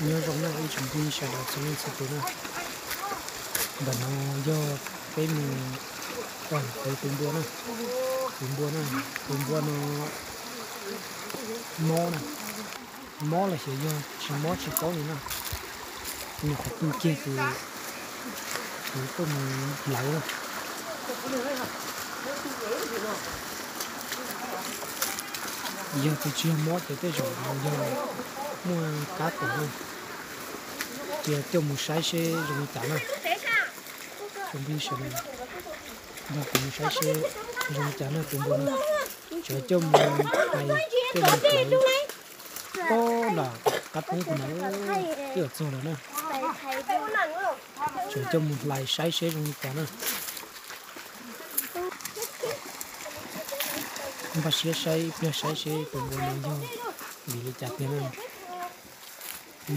Nyob zoo na ib tsoom phooj ywg sawv daws txhua leej txhua tus na. Ntawm no yog peb mus pom tus npua na, tus npua na, tus npua no mob na, mob los xyov yog tsis mob tsis paub li na. Nyuam qhuav tu kiag ces kuv tuaj mus hlawv na. Yog tias tsis yog mob ces tej zaum yog muaj kab tom na. Ces coj mus saib seb zoo li cas na. Tsoom phooj ywg sawv daws, nrog kuv mus saib seb zoo li cas na tus npua no. Tseem coj mus hlais, coj mus hlais. Pob nram qab poob kuv na, twb yuav txog lawm na. Tseem coj mus hlais saib seb zoo li cas na. Npaj siab saib ib pliag saib seb tus npua no yog vim li cas tiag na.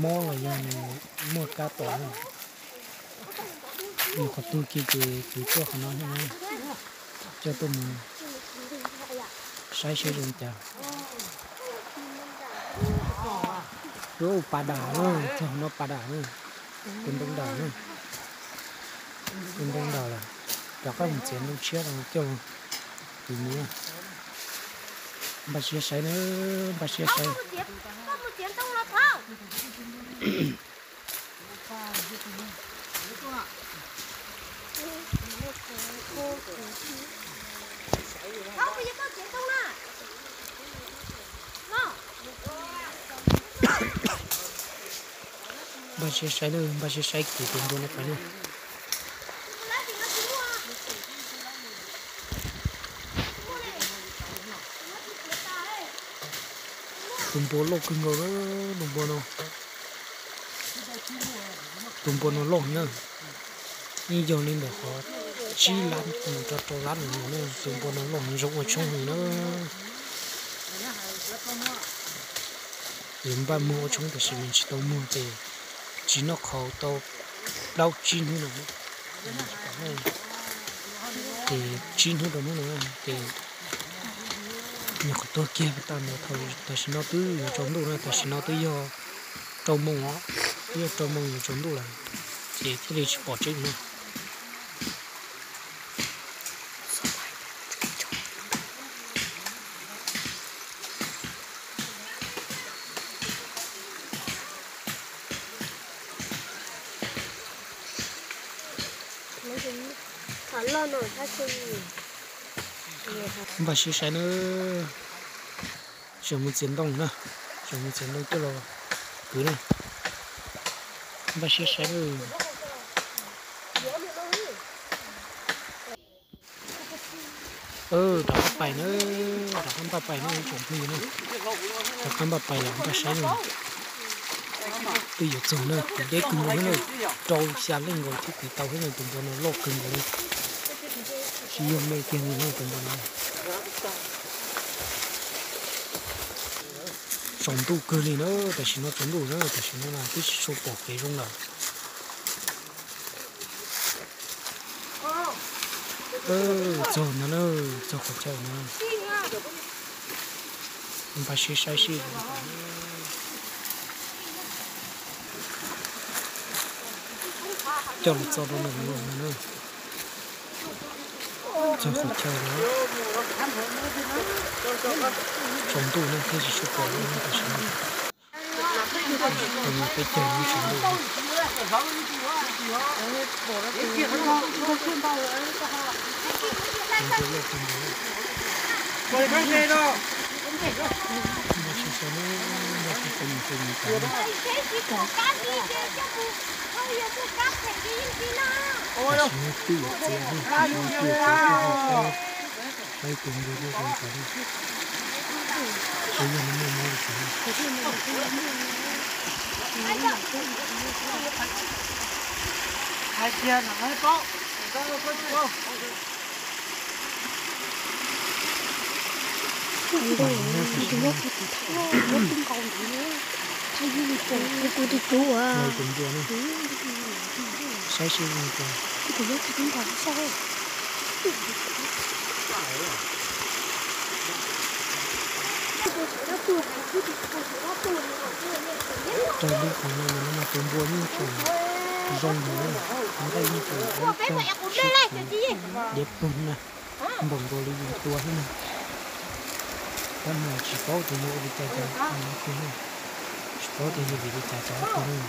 Mob los yog nws muaj kab tom na. Nyuam qhuav tu kiag ces kuv tuaj qhov no thiab na, coj tuaj mus saib seb zoo li cas. Ub, pas dam na, txog qhov no pas dam na, tus ntoo dam na, tus ntoo dam lawm. Rov qab mus txiav ntoo tshiab los coj los kwv mus na. Npaj siab saib na, npaj siab saib. Npaj siab saib na, npaj siab saib kwv tus npua no pais na. Tus npua loj kawg nkaus na, tus npua no. Tus npua no loj na, yeej yog li ntawm qhov tsib lab mus rau rau lab no na, tus npua no loj heev zoo ua tshoob heev na. Yuav npaj muag ua tshoob tab sis mas tsis tau muag ces tsis noj qhauv tau plaub tsib hnub no. Ces tsib hnub rau hnub no ces nyuam qhuav tuag kiag tag ntawd. Tam sim no twb yuav tsaus ntuj na, tam sim no twb yog rau moos os, twb yog rau moos yuav tsaus ntuj lawm ces thiaj li tsis pom tseeb na. Npaj siab saib na, tseem mus txiav ntoo na, tseem mus txiav ntoo coj los kwv na. Npaj siab saib na. Rov qab pais na, rov qab npaj pais na tsoom phooj ywg na, rov qab npaj pais los npaj saib na. Twb yuav txog na, kwv deb kawg nkaus thiab na, rau xya leej nkaus thiab kwv tau thiab na, tus npua no loj kawg nkaus li. Tsis yog me kiag li na tus npua no. Tsaus ntuj kawg li na, tam sim no tsaus ntuj na, tam sim no twb tsis tshua pom kev zoo lawm. Txog no na, txog qhov chaw no. Npaj siab saib seb coj los txog rau ntawm no na. Txog qhov chaw no. Tsaus ntuj na thiab tsis tshua pom lawm tam sim no. Tus no peb caug no tsaus ntuj. Saib tus npua loj zoo li cas, saib yog nws muaj mob li cas. Saib seb zoo li cas. Raws li qhov no mas no mas tus npua yeej tseem zoo li, nqaij yeej tseem sib diav ploog na, npaum nkaus li yus tua thiab na. Tab mas tsis paub tias yog ua li cas cov no tiag, tsis paub tias yog vim li cas cov no tiag.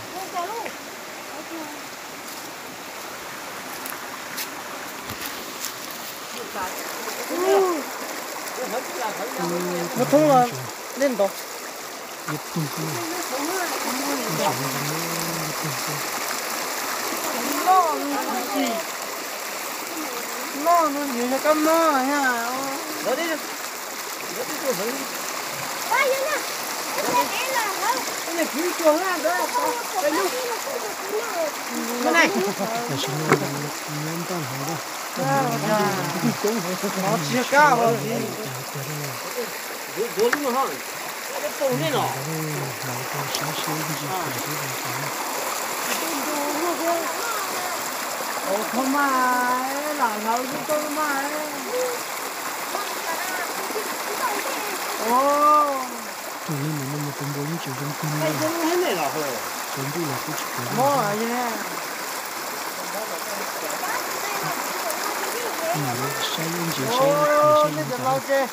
Muab thoob los nej ntov. Loj no yog kab mob. Tam sim no nyob nroj hauv na. Tsis yog kab hauv. Hlawv tau saib seb ntsis pem seb zoo cas. Ua thov mas, lam hlawv xwb tau mas. Tus no mas no mas tus npua yeej tseem zoo kawg li. Tsaus ntuj los twb tsis pom. Saib ntsis saib saib zoo cas.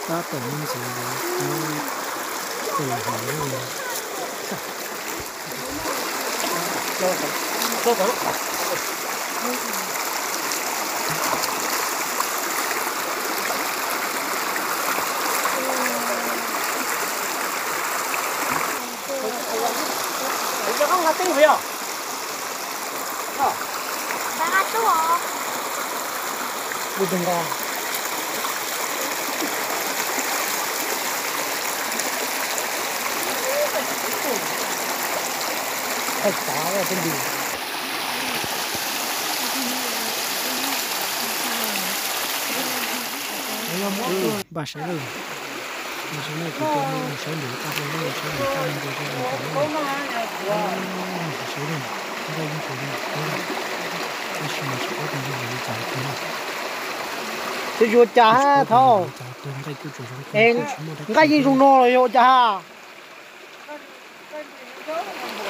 Tab tom muaj ntxiv li, tus hauv. Npaj saib lawm. Npaj saib lawm, kuv tua no mus saib npaum li cas, mus saib npaum li cas, mus saib npaum li cas. Saib lawm, nqaij yeej tseem zoo, tab sis mas tsis paub tias yog vim li cas tuag. Twb yuav cas thaum nqaij kuj tseem zoo, nqaij yeej zoo no los yog ua cas.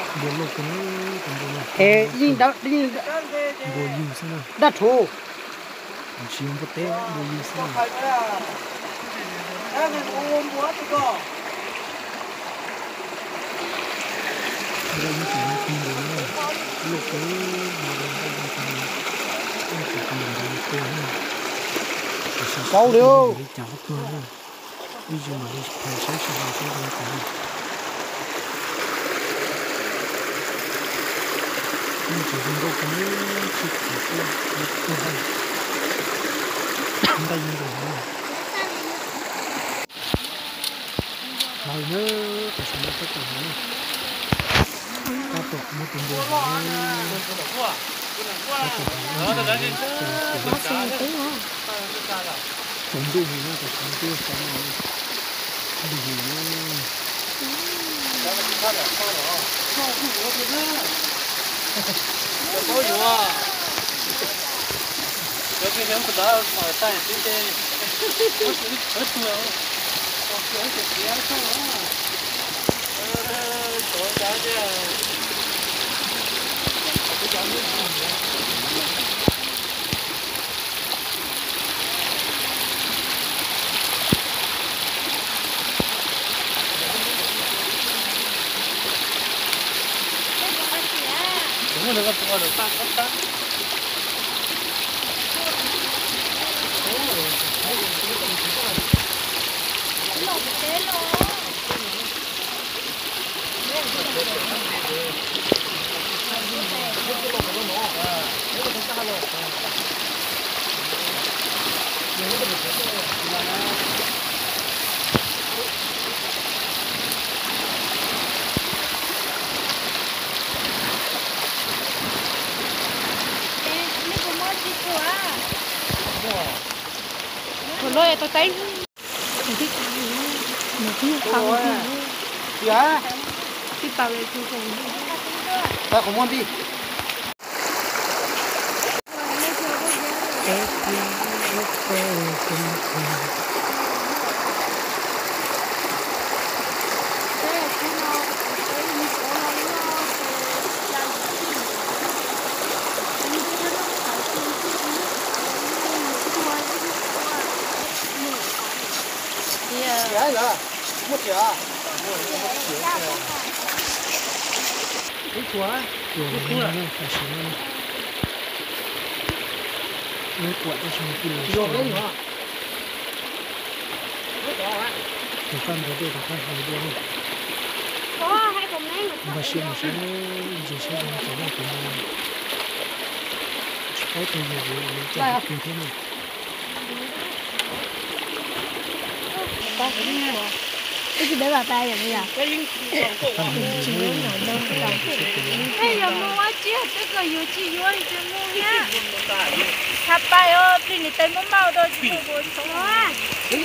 Npua loj kawg, tus npua no. Npua ywg xwb na. Dab rhuv. Tsis yog npua teb, npua ywg xwb na. Npua ywg tseem zoo kawg nkaus na. Loj kawg, npua no nqaij zoo kawg nkaus. Yeej tseem zoo nkaus li tuag na. Tiam sis xyov li cas ho tuag na. Ib zaug mam li pais saib seb ho zoo li cas na. Yeej tseem zoo nkauj kawg, tsis pom tuag, tuag na. Nqaij yeej zoo na. Hlawv na, tam sim no tab tom hlawv na. Tab tom muab tus npua hlawv na. Tab tom hlawv na. Tsaus ntuj mus na, tam sim no twb xya moos na. Ntuj mus na. Tus no tau teeb. Tib tau, tib tau, tib tau. Tus qab ntawd dej, tus qab hais dej na. Npaj siab mus saib, ntses sab zoo tau laj tus no. Tsis paub tus yog vim li cas kiag thiab na. Ib tsis peb pab pab yom, yog. Peb yuav mus ua tsi, twb kom yuav tsis yuav li, tsis mus thiab. Txhab pais os, plig nws tais muab mauj rau tsis tau ua txhob. Kuv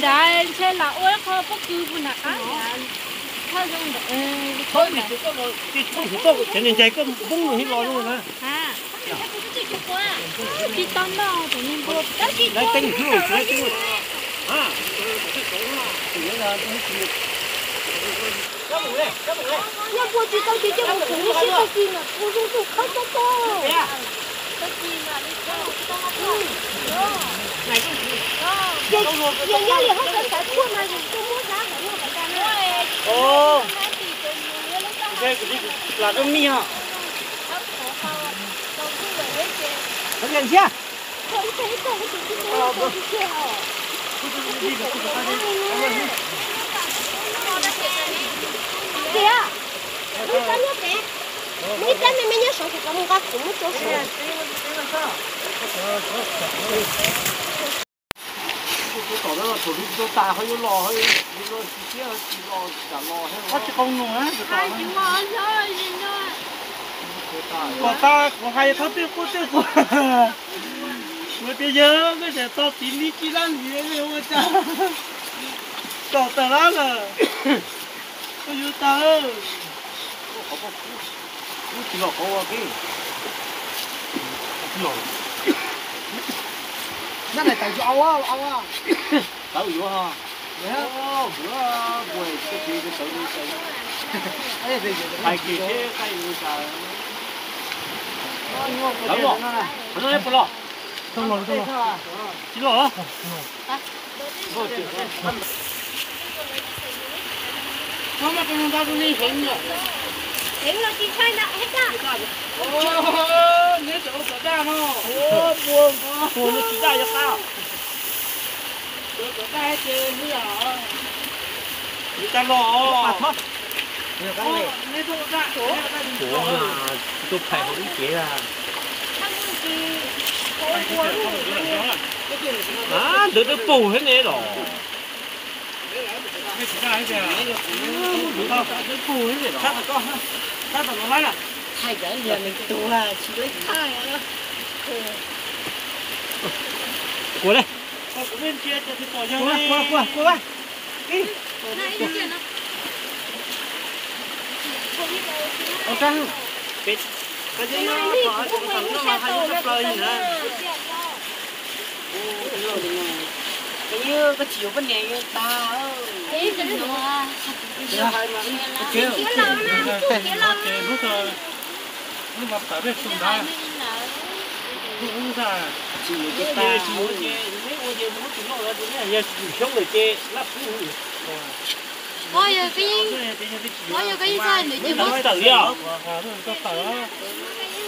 nrad ntshe lam ua qho pob kws kuv nrad qab. Tsis tau noj tus me npua. Yog npua tsis tau ces coj mus kuv ib sib tag kis mas ua zoo tus khawb tob tob. Ces yog nyob li hauv xav xav tshuaj mas yus tuaj muab zab ntawd noj kom tag na. Lam rau mij os. Ntsia. Tias, ib rab nyob pem, muaj ib rab me me nyob saud, kuv mus nqa kuv muab tso saud. Tom no thaum li tsis tau tas ho yuav los, tsis siab tsis los, tsam los ho tsis qau nus na. Kom tas kuv hais thov tej quaj tej quaj. Kuv tias yawg koj tseem txog tiv li kis lab li ua cas. Tom tawm lab lawm. Koj yuav tas. Tsis los qhov ua ke. Tsis los. Nab nais tawm yuav au au. Tawm yuav ho. Yuav npua tawm tawm. Hais kiag seb qaij ua cas. Tawm los. Qhov no puas los? Tsis los. Heev los tsis ntshai na, heev daj. Neb tseem ua kom daj no. Ua puas no tsis daj yuav qab. Tsis tas los. Kuv mas tsis tau phais hauv lub cev a. Ntawd twb pug thiab ne los. Twb pug thiab ne los. Kua li. Kua, kua, kua. Koj tsis yuav poj niam yuav tag. Lub no tawm peb xu ntag. Tsis yuav ces tag, tsis yuav ces neb ua ces muab tus loj los rau neb, yog tsis yus xyoob lawm ces laj pub. Yog koj ib txhais ntawd ces muab tawm li os.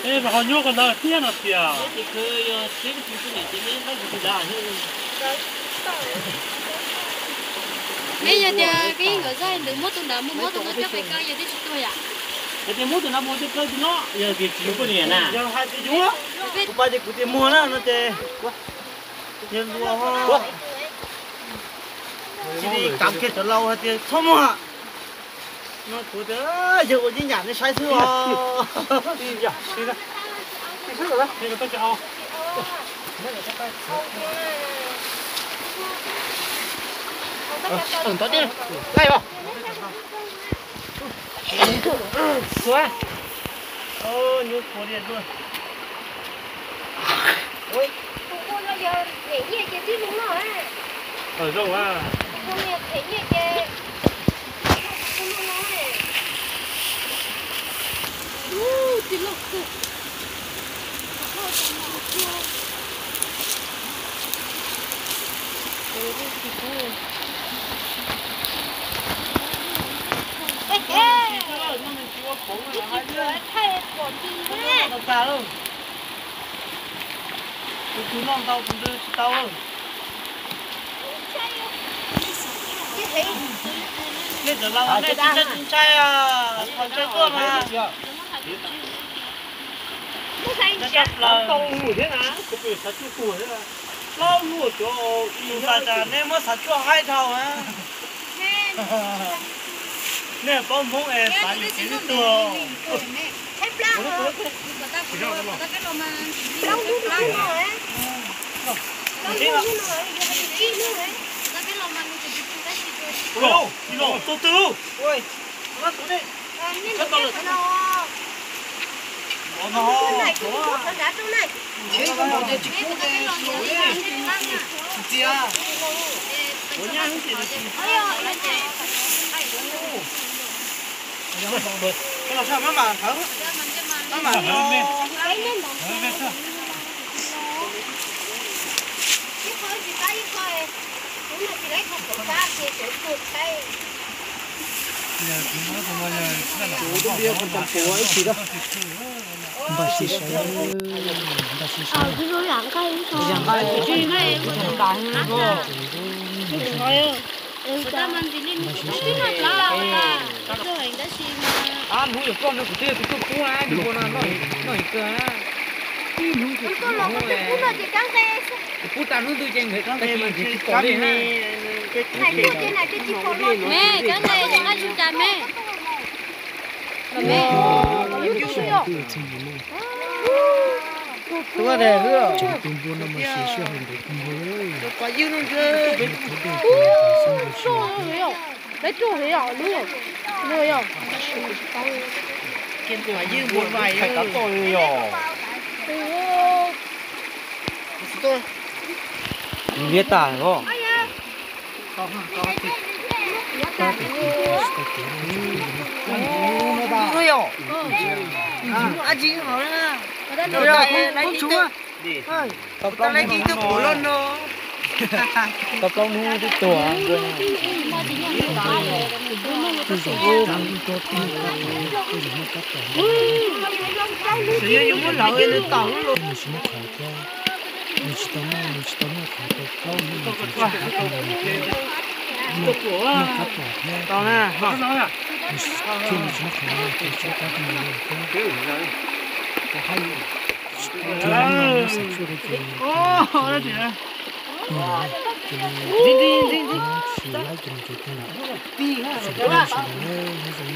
Peb ho nyob ko ntawd thiab no tiag. Neb yog tias peb nkawd txhais ntawd muab tus nrad mus muab tus no coj pem kaw yog thiaj tsis tuag yom. Yog tias muab tus nrad mus coj kaw tus no yog tias tsis yuav poj niam na. Yog hais tias yuav, kuv pab ces kuv tias muag na no ces yog luag ho. Cia li kam kiag cov laus hais tias txhob muag. No kuv tias yawg ua yeeb yam nej saib xwb os. Ntov dej, laij os. Nyuj qhuav tiag tuaj. Tus kua no yog them nyiaj ces tib zoo noj. Thaum zoo a. Tus kua no yog them nyiaj ces tib zoo noj. Tib loj kawg. Tus twg noj ntau tus ntawd tsis tau. Nej cov laus nej tsis ntshai, tsis ntshai, thov ntshai tuaj mas. Ntshai tshaj plaws. Tus tas tas nej muab xav tsuaj haib dhau na. Nej paub Hmoob es xav yuav kev twb tuag. Tus twg? Npaj sib sau, npaj sib sau. Npaj sib sau. Hnub yuav koj no kuv twb yog tus tuaj pub na, tus ua no noj heev kawg na. Kuv pub tas hnub twg ces nkawd tag kis nkawd tsis pom li na. Me, kab nqe, kab nqe, me. Tub npua no mas siv sij hawm ntev kawg nkaus li. Peb ruj heev os, lub, lub yog. Ces pom ywg npua vais. Liab tas os. Ab tsi hov na. Tau plaub hnub twb tuag no. Tau plaub hnub twb tuag. Tej zaum kab, tej zaum muaj kab tom, nws tsis muaj qhauv thiab. Nws tsis tau noj, nws tsis tau noj qhauv tau plaub hnub, nws tsis muaj kab tom thiab. Thiab nws tsis muaj qhauv, nws tsis muaj kab tom thiab. Tsis tau noj, xav tsuaj li ces tsis laib ces nws tseem tuag lawm. Txawm li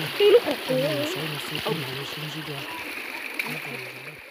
ntawd sawv daws saib no xwb, peb mam li sib ntsib dua. Nyob rau lwm zaus na.